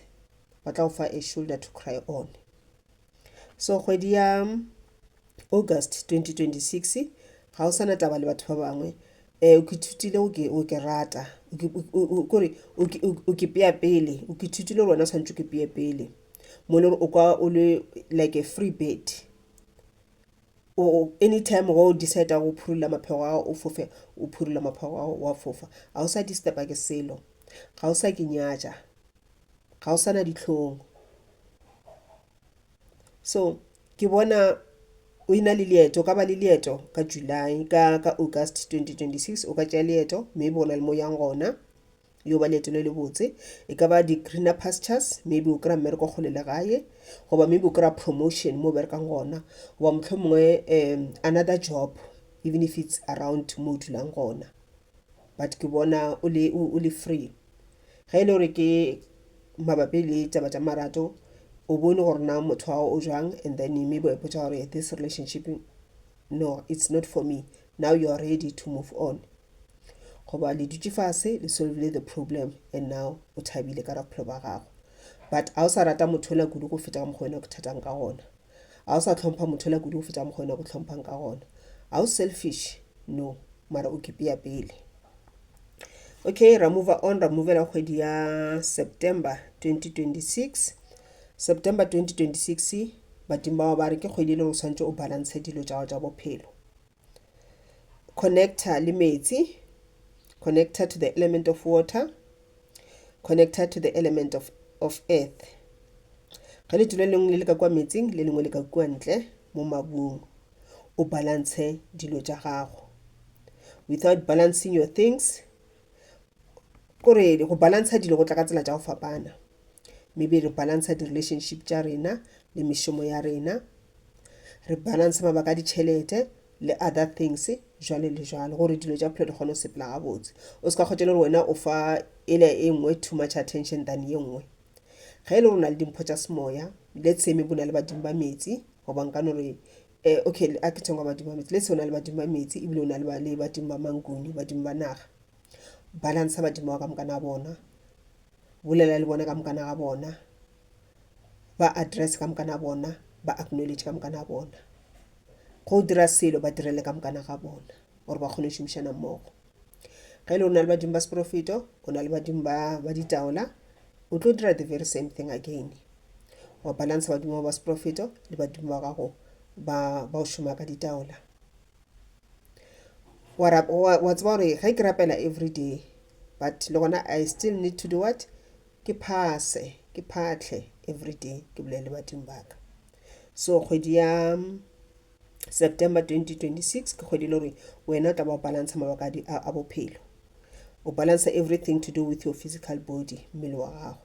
ba tla go fa a shoulder to cry on. So kgwedi ya August 2026 ga o sa na taba le batho ba bangwe, o ke ithutile go ke rata, kore o ke pea pele, o ke ithutile gore wena o swanetše o ke pee pele mo e le gore o kwa o le like a free bird. O anytime ge o decide-a go phurolla maphego a gago o fofe, o phurolla maphego a gago wa fofa. Ga o sa disturb-a ke selo, ga o sa ke nyatša, ga o sa na dihlong. So ke bona o ena le leeto, o ka ba le leeto ka July, ka August 2026 o ka tšea leeto maybe go na le mo o yang gona. Yo ba leeto le lebotse, e ka ba di-greener pastures, maybe o kry-a mmereko kgole le gae, goba maybe o kry-a promotion mo o berekang gona, goba mohlomongwe another job even if it's around mo o dulang gona, but ke bona o le o le free. Ge e le gore ke mabapi le taba tša marato, o bone gore na motho wa gago o jwang and then maybe wa ipotša gore this relationship no it's not for me, now you are ready to move on. Goba le dutše fase le solvile the problem and now o thabile ka bophelo ba gago, but a o sa rata motho ola kudu go feta ka mokgwa wena o thatang ka gona, a o sa hlompha motho ola kudu go feta ka mokgwa wena o hlomphang ka gona, a o selfish no, mara o kipea pele. Okay, ra move on, ra movela kgwedi ya September 2026. September 2026 badimo bao ba re ke kgwedi e le gore o swanetše o balance dilo tša gago tša bophelo. Connecta le metsi, connecta to the element of water, connecta to the element of earth. Ge leeto le lengwe le le ka kua metsing, le lengwe le ka kua ntle mo mabung, o balance dilo tša gago. Without balancing your things, kore go balancer dilo go tla ka tsela tša go fapana. Maybe re balancer di-relationship tša rena le mešomo ya rena, re balance mabaka a ditšhelete le other things jwale le jwalo, gore dilo tša bophelo di kgone go sepela gabotse. O se ka kgotsa le gore wena o fa ele e nngwe too much attention than ye nngwe. Ge e le gore o na le dimpho tša semoya, let's say maybe o na le badimo ba metsi, goba nka no re okay a ke thome ka badimo ba metsi, let's say o na le badimo ba metsi ebile o na le badimo ba manguni, badimo ba naga. Balance badimo ba ka mokana ga bona, bolela le bona ka mokana ga bona, ba address ka mokana ga bona, ba acknowledge ka mokana ga bona. Go dira selo ba direle ka mokana ga bona gore ba kgone go šomišana mmogo. Ge e le gore o na le badimo ba seprofeto, o na le badimo ba ditaola, o tlo dira the very same thing again. Wa balance badimo ba seprofeto le badimo ba gago ba go šoma ka ditaola. Wa tseba gore ge ke rapela everyday, but le gona I still need to do what? Ke phase, ke phahle everyday, ke bolele le badimo ba ka. So kgwedi ya September 2026 ke kgwedi e le gore wena o tla ba o balance mabaka a bophelo. O balance everything to do with your physical body, mmele wa gago,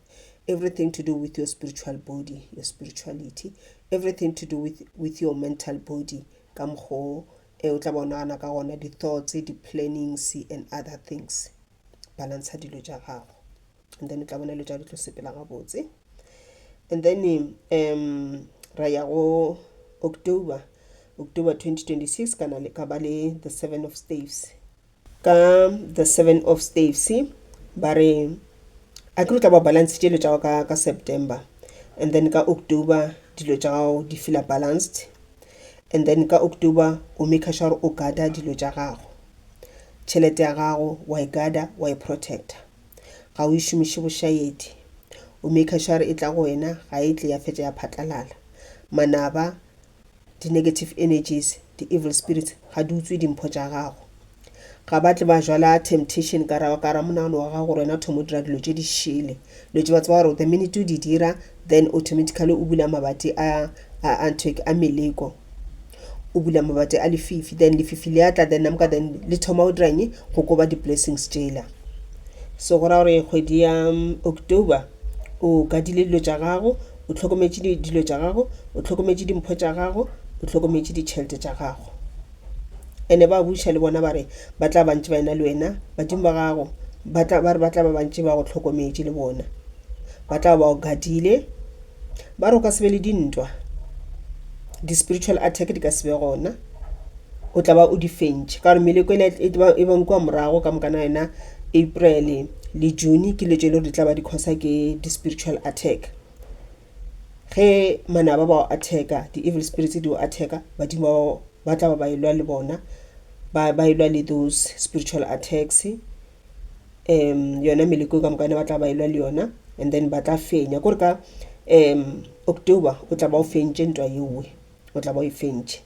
everything to do with your spiritual body, your spirituality, everything to do with your mental body, ka mokgo o tla ba o nagana ka gona, di-thoughts, di-plannings and other things. Balance dilo tša gago and then o tla bona dilo tša di tlo sepela gabotse. And then ra ya go October, October 2026 ka na le ka ba le the seven of staves. Ka the seven of staves ba re a ke re tla ba balance dilo tša gago ka September, and then ka October dilo tša gago di feel balanced, and then ka October o make sure o guarda dilo tša gago, tšhelete ya gago wa e guarda, wa e protecta, ga o e šomiše bošaedi, o make sure e tla go wena, ga e tle ya fetša ya phatlalala. Manaba, di-negative energies, di-evil spirits ga di utswe dimpho tša gago, ga ba tle ba jwala temptation ka ra monagano wa gago gore wena o thoma o dira dilo tše di šele, dilo tše ba tseba gore the minute o di dira then automatically o bula mabati a ntho a meleko, o bula mabati a lefifi, then lefifi le atla, then namka then le thoma o dira eng, go koba di-blessings tšela. So go ra gore kgwedi ya October o kadile dilo tša gago, o hlokometše dilo tša gago, o hlokometše dimpho tša gago, o hlokometše ditšhelete tša gago. Ene ba buša le bona ba re ba tla ba ntše ba ena le wena, badimo ba gago ba tla ba re ba tla ba bantše ba go hlokometše le bona, ba tla ba o gadile, ba re o ka se be le dintwa, di-spiritual attack di ka se be gona, o tla ba o di fentše ka gore meleko e ba nkwa morago ka mokana yona April le June ke dilo tše e le gore di tla ba di causa ke di-spiritual attack. Ge manaba ba o attacka, di-evil spirits di o attacka, badimo ba tla ba ba elwa le bona, ba elwa le those spiritual attacks, yona meleko ka mokana ba tla ba elwa le yona, and then ba tla fenya. Kore ka October o tla ba o fentše ntwa yeo, o tla ba o e fentše.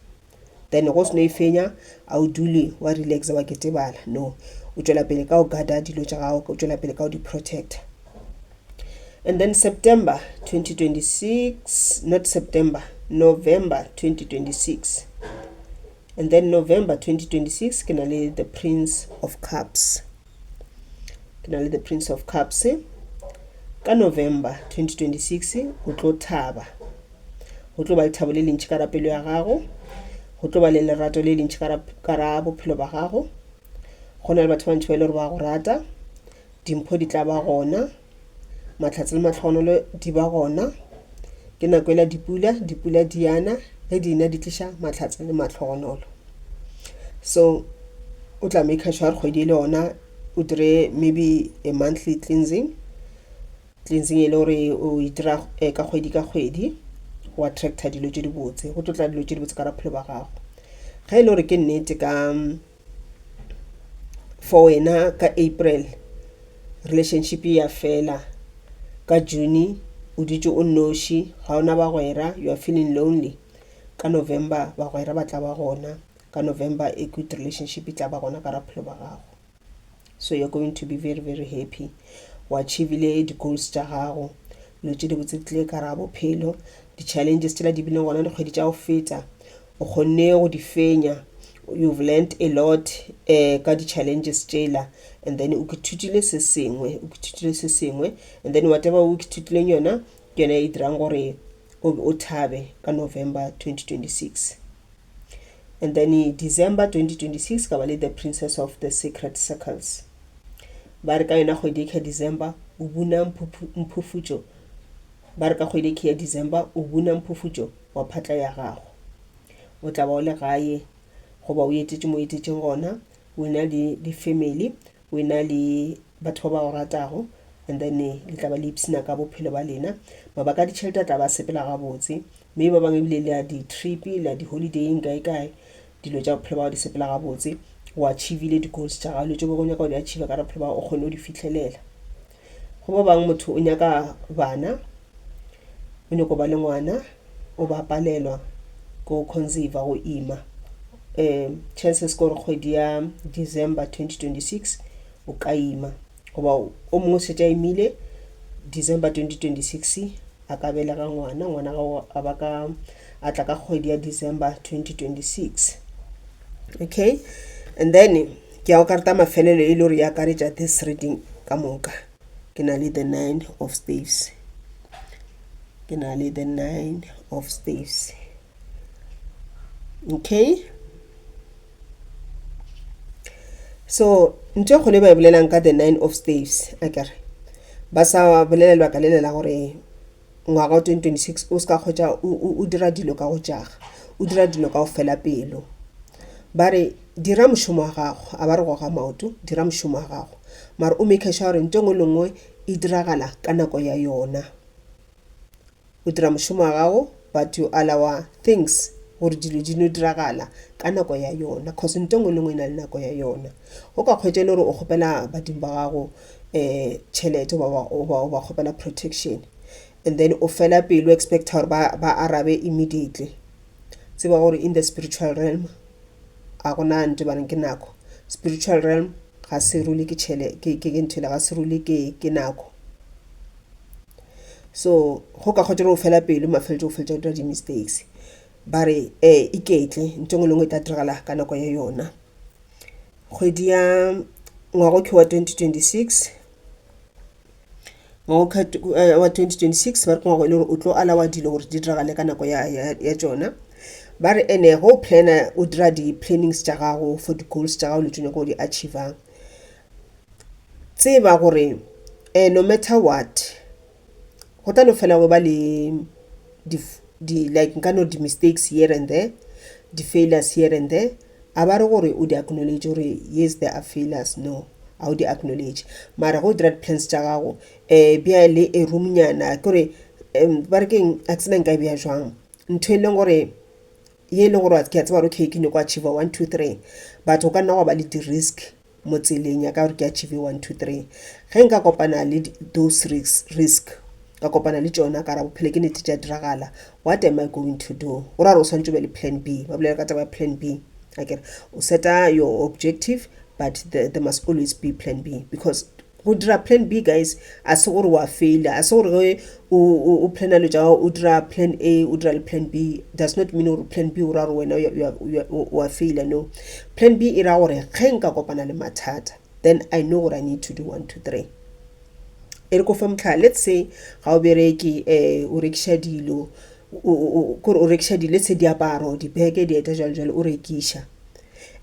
Then go seno e fenya, a o dule wa relaxa wa ketebala, no, o tšwela pele ka o guarda dilo tša gago, o tšwela pele ka o di protecta. And then September 2026, not September, November 2026. And then November 2026 ke na le the Prince of Cups. Ke na le the Prince of Cups. Ka November 2026 o tlo thaba. Go tlo ba le thabo le lentši ka ra pelo ya gago. Go tlo ba le lerato le lentši ka ra bophelo ba gago. Go na le batho ba bantši ba e le gore ba go rata. Dimpho di tla ba gona. Mahlatse le mahlogonolo di ba gona. Ke nako ela dipula, dipula di ana, ge di na di tliša mahlatse le mahlogonolo. So o tla maker sure kgwedi e le gona o dire maybe a monthly cleansing, cleansing e le gore o e dira ka kgwedi ka kgwedi go attracta dilo tše dibotse, go tlo tla dilo tše dibotse ka bophelo ba gago. Ge e le gore ke nnete ka for wena ka April relationship ya fela, ka June o dutše o nnoši ga ona bagwera you are feeling lonely, ka November bagwera ba tla ba gona, ka November a good relationship e tla ba gona ka bophelo ba gago. So you're going to be very very happy. O achievile di-goals tša gago, dilo tše dibotse di tlile ka gare ga bophelo, di-challenges tšela di bileng gona dikgwedi tša go feta o kgonne go di fenya. You've learned a lot ka di-challenges tšela and then o ithutile se sengwe, o ithutile se sengwe and then whatever o ithutileng yona ke yona e dirang gore o thabe ka November 2026. And then December 2026 ka ba le the Princess of the Secret Circles. Ba re ka yona kgwedi e December o buna mphufutšo. Ba re ka kgwedi e ya December o buna mphufutšo wa phatla ya gago. O tla ba o le gae goba o etetše mo o etetšeng gona, o ena le di-family, o ena le batho ba ba go ratago and then le tla ba le ipshina ka bophelo ba lena. Mabaka a ditšhelete a tla ba sepela gabotse, mme ba bangwe ebile le ya di-trip, le ya di-holiday-ing kae kae, dilo tša bophelo ba gago di sepela gabotse, o achievile di-goals tša gago, dilo tše o bego o nyaka go di achieve ka bophelo ba gago o kgonne go di fihlelela. Go ba bangwe motho o nyaka bana, o nyako ba le ngwana, o ba palelwa ke go conceive go ima. Chances ke gore kgwedi ya December 2026 o ka ima goba o mongwe o šetše a imile December 2026 a ka belega ngwana, ngwana gago a ba ka a tla ka kgwedi ya December 2026. Okay, and then ke ya go karata mafelelo e le gore e akaretša this reading ka moka. Ke na le the nine of staves, ke na le the nine of staves. Okay, so ntho e kgolo e ba e bolelang ka the nine of staves akere ba sa bolela lebaka le le la gore ngwaga wa 2026 o se ka kgotsa o dira dilo ka go jaga, o dira dilo ka go fela pelo. Ba re dira mošomo wa gago, a ba re goga maoto, dira mošomo wa gago mara o make sure gore ntho e nngwe le nngwe e diragala ka nako ya yona. O dira mošomo wa gago but you allow things gore dilo di no diragala ka nako ya yona cause ntho e nngwe le nngwe e na le nako ya yona. O ka kgwetša e le gore o kgopela badimo ba gago tšhelete goba o ba kgopela protection and then o fela pelo o expecta gore ba arabe immediately. Tseba gore in the spiritual realm a gona ntho e ba reng ke nako. Spiritual realm ga se rule ke ke ntho ga se rule ke nako. So go ka kgotsa gore o fela pelo mafeletšo o feletša o dira di-mistakes. Ba re iketle ntho e nngwe le nngwe e tla diragala ka nako ya yona. Kgwedi ya ngwaga o wa 2026, ngwaga wa 2026 ba re ke ngwaga e le gore o tlo allow-a dilo gore di diragale ka nako ya tšona. Ba re ene ge o planner o dira di-plannings tša gago for di-goals tša gago le tše o nyaka go di achieve-ang, tseba gore no matter what go tla no fela go ba le di like nka no re di-mistakes here and there, di-failures here and there. A ba re gore o di acknowledge gore yes there are failures, no a o di acknowledge. Mara ge o dira di-plans tša gago bea le a room nyana ke gore ba re keng a ke tsebe nka e beya jwang ntho e leng gore ye e leng gore ke a tseba gore okay ke nyako achieve 1 2 3 but go ka nna gwa ba le di-risk mo tseleng ya ka gore ke achieve 1 2 3. Ge nka kopana le those risk ka kopana le tšona ka ra bophelo ke nnete tša diragala, what am I going to do? Go ra gore o swanetše o be le plan B, ba bolela ka taba ya plan B akere o seta your objective but there must always be plan B because go dira plan B guys a se gore wa faila, a se gore ge o plana dilo tša gago o dira plan A o dira le plan B does not mean gore plan B o ra gore wena wa faila, no. Plan B e ra gore ge nka kopana le mathata. Then I know gore I need to do 1 2 3. E re ko fe mohlala, let's say ga o bereke o rekiša dilo, kore o rekiša dilo, let's say diaparo, dibeke, dieta jwalo jwalo, o rekiša.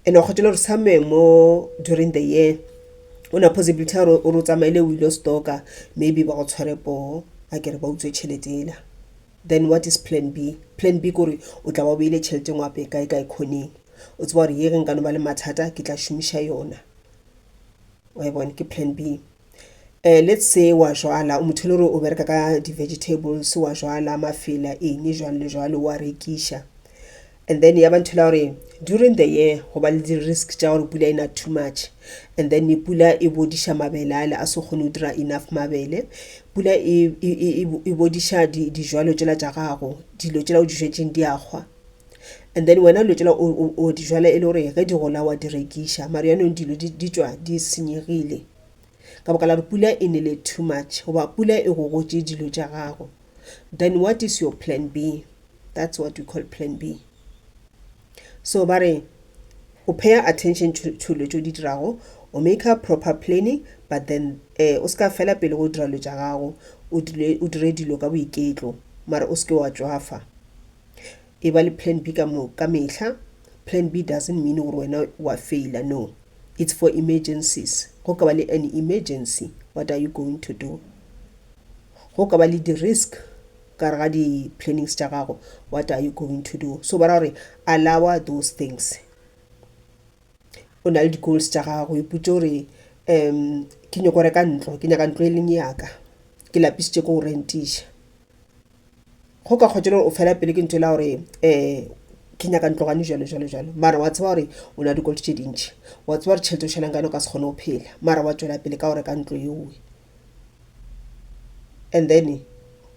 And wa kgotela gore somewhere mo during the year o na possibility ya gore o tsamaile o ile stocka, maybe ba go tshware poo, a kere ba utswe tšhelete ela. Then what is plan B? Plan B kore o tla ba o beile tšhelete ngwape kae kae khoneng. O tseba gore ye ge nka no ba le mathata ke tla šomiša yona. Wa e bona, ke plan B. Let's say wa jwala, o motho e le gore o bereka ka di-vegetables, wa jwala mafela eng jwalo le jwalo, wa rekiša. And then ya ba ntho la gore during the year go ba le di-risk tša gore pula e na too much, and then pula e bodiša mabele ale a se kgone go dira enough mabele. Pula e bodiša dijwalo tšela tša gago, dilo tšela o di jwetšeng di a hwa. And then wena dilo tšela o di jwala e le gore ge di gola wa di rekiša, mara jaanong dilo di tšwa di senyegile ka baka la gore pula e nele too much goba pula e gogotše dilo tša gago. Then what is your plan B? That's what we call plan B. So ba re o pay attention to dilo tšeo di dirago, o make a proper planning, but then o ska fela pele go dira dilo tša gago, o dire dilo ka boiketlo, mara o seke wa tšwafa. E ba le plan B ka mo ka mehla. Plan B doesn't mean gore wena wa faila, no. It's for emergencies. Go ka ba le an emergency, what are you going to do? Go ka ba le di-risk ka re ga di-plannings tša gago, what are you going to do? So ba ra gore allow those things. O na le di-goals tša gago, ipotše gore ke nyako reka ntlo, ke nyaka ntlo e leng ya ka, ke lapisitše ke go rentiša. Go ka kgotšela gore o fela pele ke ntho e la gore ke nyaka ntlo gane jwalo jwalo jwalo, mara wa tseba gore o na le dikoloto tše dintši, wa tseba gore tšhelete o šalang ka yona o ka se kgone go phela, mara wa tšwela pele ka go reka ntlo eo. And then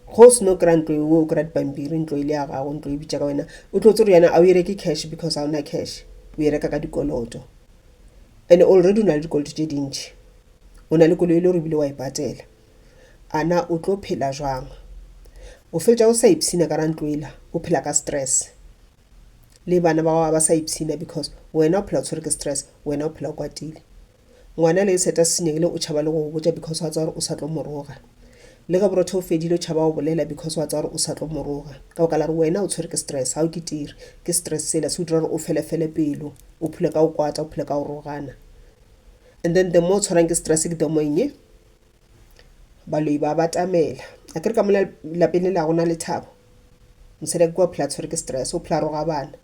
go seno kry-a ntlo eo, o kry-a dipampiri, ntlo e le ya gago, ntlo e bitša ka wena, o tlo tseba gore yana a o e reke cash because ga o na cash, o e reka ka dikoloto. And already o na le dikoloto tše dintši, o na le koloi e le gore ebile wa e patela. A na o tlo phela jwang? O fetša o sa ipshina ka ra ntlo ela, o phela ka stress. Le bana ba gago ba sa ipshina because wena o phela o tshwere ke stress, wena o phela o kwatile. Ngwana le seta se senyegile o tšhaba le go go botša because wa tseba gore o sa tlo mo roga. Le ge borotho o fedile o tšhaba go bolela because wa tseba gore o sa tlo mo roga. Ka baka la gore wena o tshwere ke stress, ga o ke tiri. Ke stress sela se o dira gore o felefele pelo, o phele ka go kwata, o phele ka go rogana. And then the more o tshwarang ke stress ke the more eng? Baloi ba batamela. A ke re ka mo lapeng le la go na le thabo. Mosadi a ke kwa phela tshwere ke stress, o phela roga bana.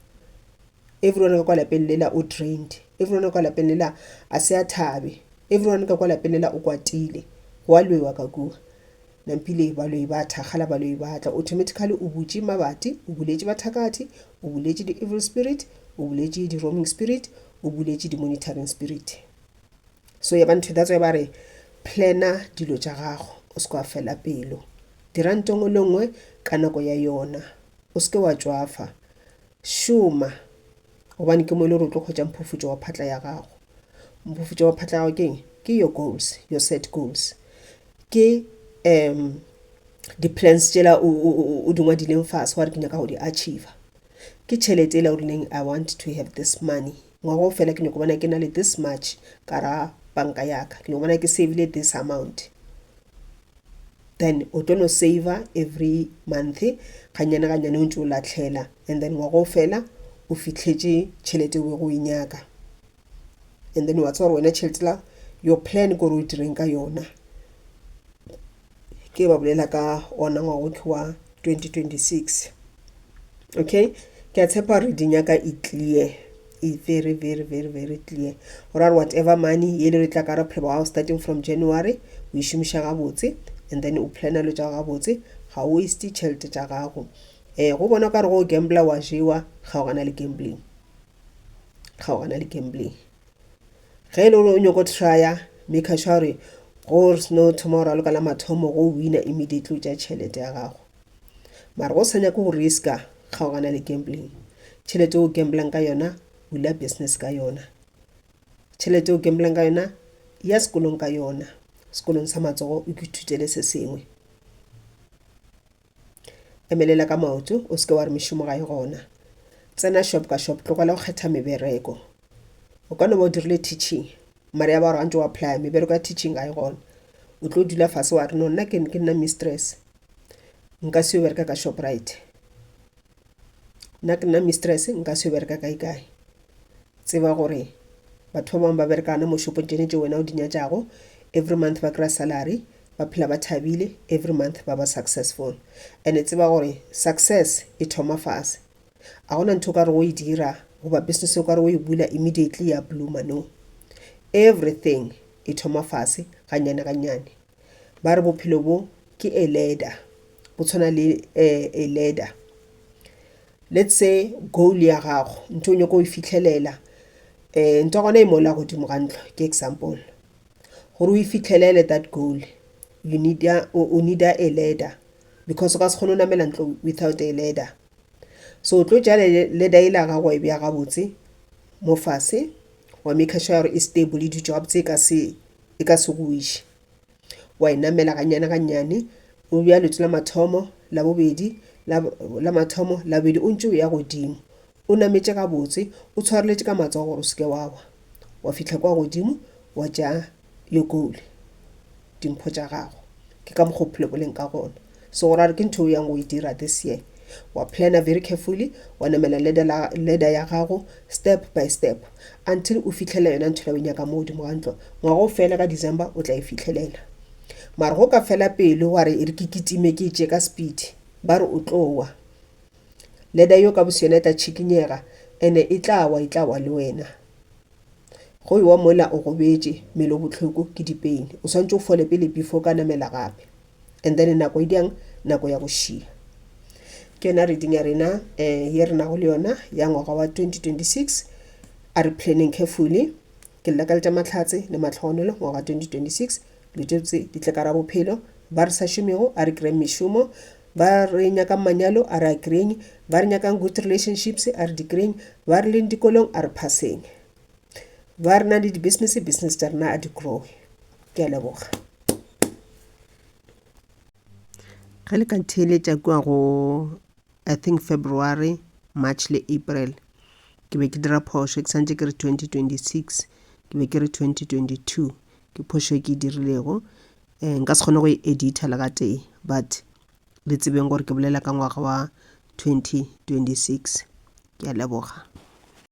Everyone ka kwa lapeng lela o drained. Everyone ka kwa lapeng lela a se a thabe. Everyone ka kwa lapeng lela o kwatile. Go a lwewa ka kua. Nampile baloi ba thakgala, baloi ba tla. Automatically o butše mabati, o buletše bathakathi, o buletše di-evil spirit, o buletše di-roaming spirit, o buletše di-monitoring spirit. So ya ba ntho, that's why ba re planner dilo tša gago, o se ke wa fela pelo. Dira ntho engwe le engwe ka nako ya yona, o se ke wa tšwafa. Šoma, gobane ke mo e le gore o tlo hwetša mphufutšo wa phatla ya gago. Mphufutšo wa phatla ya gago ke eng? Ke your goals, your set goals. Ke di-plans tšela o di ngwadileng fase wa re ke nyaka go di achiever. Ke tšhelete ela o rileng I want to have this money. Ngwaga o fela ke nyako bona ke na le this much ka ra banka ya ka. Ke nyako bona ke savile this amount. Then o tlo no saver every month ganyane ganyane o ntse o latlhela, and then ngwaga o fela o fihletše tšhelete o bego o e nyaka. And then wa tseba gore wena tšhelete la your plan ke gore o direng ka yona. Ke ba bolela ka ona ngwaga ke wa 2026. Okay, ke a tshepa gore di nyaka e clear, e very very very very clear. Gore whatever money ye le re tla ka re bophelo ba gago starting from January o e šomiša gabotse, and then o plana dilo tša gabotse, ga o waste tšhelete tša gago. Go bona ka re go gambler wa jewa, kgaogana le gambling, kgaogana le gambling. Ge e le gore o nyako trya, make sure gore go seno thoma go raloka la mathomo go wina immediately o tšea tšhelete ya gago. Mara go sa nyake go riska, kgaogana le gambling. Tšhelete o gamblang ka yona, bula business ka yona. Tšhelete o gamblang ka yona, ya sekolong ka yona. Sekolong sa matsogo o ithutele se sengwe. Emelela ka maoto, o seke wa re mešomo ga e gona. Tsena shop ka shop, tlogela go kgetha mebereko. O ka no ba o dirile teaching. Mara ya ba gore ga ntse o apply mebereko ya teaching ga e gona. O tlo dula fase wa re no nna ke nna mistress nka se yo bereka ka Shoprite. Nna ke nna mistress nka se yo bereka kae kae. Tseba gore batho ba bangwe ba bereka gona mo shopong tšene tše wena o di nyatšago. Every month ba kry-a salary, ba phela ba thabile, every month ba ba successful. And-e tseba gore success e thoma fase. A gona ntho o ka re o e dira goba business o ka re o e bula immediately ya bloomer, no. Everything e thoma fase gannyane gannyane. Ba re bophelo bo ke a ladder, bo tshwana le a ladder. Let's say goal ya gago, ntho o nyako e fihlelela, ntho ya gona e mola godimo ga ntlo, ke example. Gore o e fihlelele that goal, you need a, o need a ladder because o ka se kgone go namela ntlo without a ladder. So o tlo tšea ladder yela ya gago wa e beya gabotse mo fase, wa make sure gore e stable e dutše gabotse e ka se e ka se go wiše. Wa e namela gannyane gannyane, o beya leoto la mathomo, la bobedi, la la mathomo, la bobedi o ntše o ya godimo. O nametše gabotse, o tshwareletše ka matsogo gore o se ke wa wa. Wa fihla kwa godimo wa tšea your goal, dimpho tša gago. Ke ka mokgwa bophelo bo leng ka gona. So go ra gore ke ntho o yang go e dira this year. Wa planner very carefully, wa namela ladder la ladder ya gago step by step until o fihlela yona ntho o e nyakang mo godimo ga ntlo. Ngwaga o fela ka December o tla e fihlelela. Mara go ka fela pelo wa re e re ke kitime ke e tšee ka speed, ba re o tlo wa. Ladder yeo ka boseyona e tla tšhikinyega and-e e tla wa e tla wa le wena. Go ewa mola o gobetše, mmele o bohloko ke di-pain. O swanetše o fole pele before o ka namela gape. And then nako e diang? Nako ya go šia. Ke yona reading ya rena ye re nago le yona ya ngwaga wa 2026. A re planning carefully. Ke le lakaletša mahlatse le mahlogonolo ngwaga wa 2026. Dilo tše botse di tle ka ra bophelo. Ba re sa šomego a re kry-eng mešomo. Ba re nyakang manyalo a re a kry-eng. Ba re nyakang good relationships a re di kry-eng. Ba re leng dikolong a re phaseng. Ba re nang le di-business, business tša rena a di grow-e. Ke a leboga. Ge le ka ntheeletša kua go I think February, March le April, ke be ke dira phošo ke santše ke re 2026, ke be ke re 2022. Ke phošo e ke e dirilego. Nka se kgone go e edit-a le gatee but le tsebeng gore ke bolela ka ngwaga wa 2026. Ke a leboga.